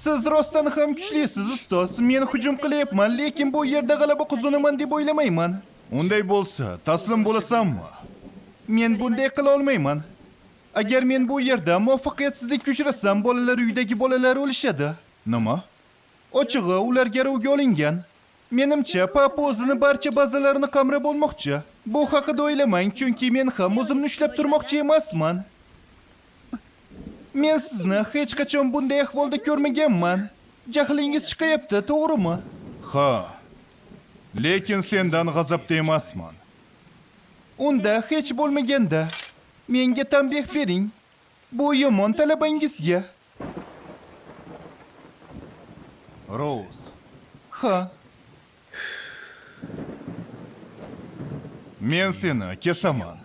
Siz rostdan ham kuchlisiz, ustoz. Men hujum qilyapman, lekin bu yerda g'alaba qozonaman deb o'ylamayman. Unday bo'lsa, taslim bo'lasanmi? Men bunday qila olmayman. Agar men bu yerda muvaffaqiyatsizlikka uchrasam, bolalar uyidagi bolalar o'lishadi. Nima? Ochig'i, ular garovga olingan. Menimcha, papa o'zini barcha bazalarini qamrab olmoqchi. Bu haqida o'ylamang, chunki men ham o'zimni ushlab turmoqchi emasman. Men sizni hech qachon bunday ahvolda ko'rmaganman. Jahlingiz chiqayapti, to'g'rimi? Ha. Lekin sendan g'azabda emasman. Unda hech bo'lmaganda menga tanbeh bering. Bu yomon talabangizga. Rouz, Ha, men seni kesaman.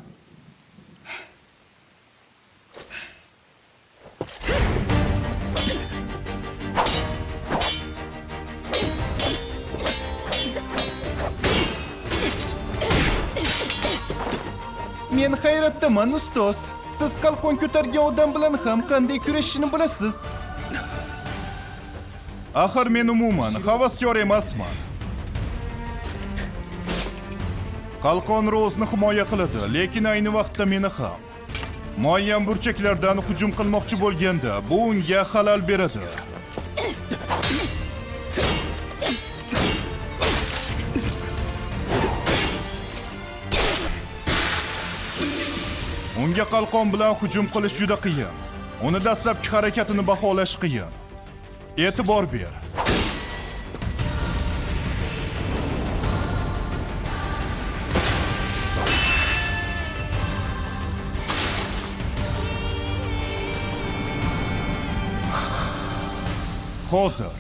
Men hayratdaman, ustoz. Siz qalqon ko'targan odam bilan ham qanday kurashishni bilasiz. Axir men umuman havaskor emasman. Qalqon Rouzni himoya qiladi, lekin ayni vaqtda meni ham. Muayyan burchaklardan hujum qilmoqchi bo'lganda, bu unga xalal beradi. Unga qalqon bilan hujum qilish juda qiyin. Uni dastlabki harakatini baholash qiyin. E'tibor ber. Hozir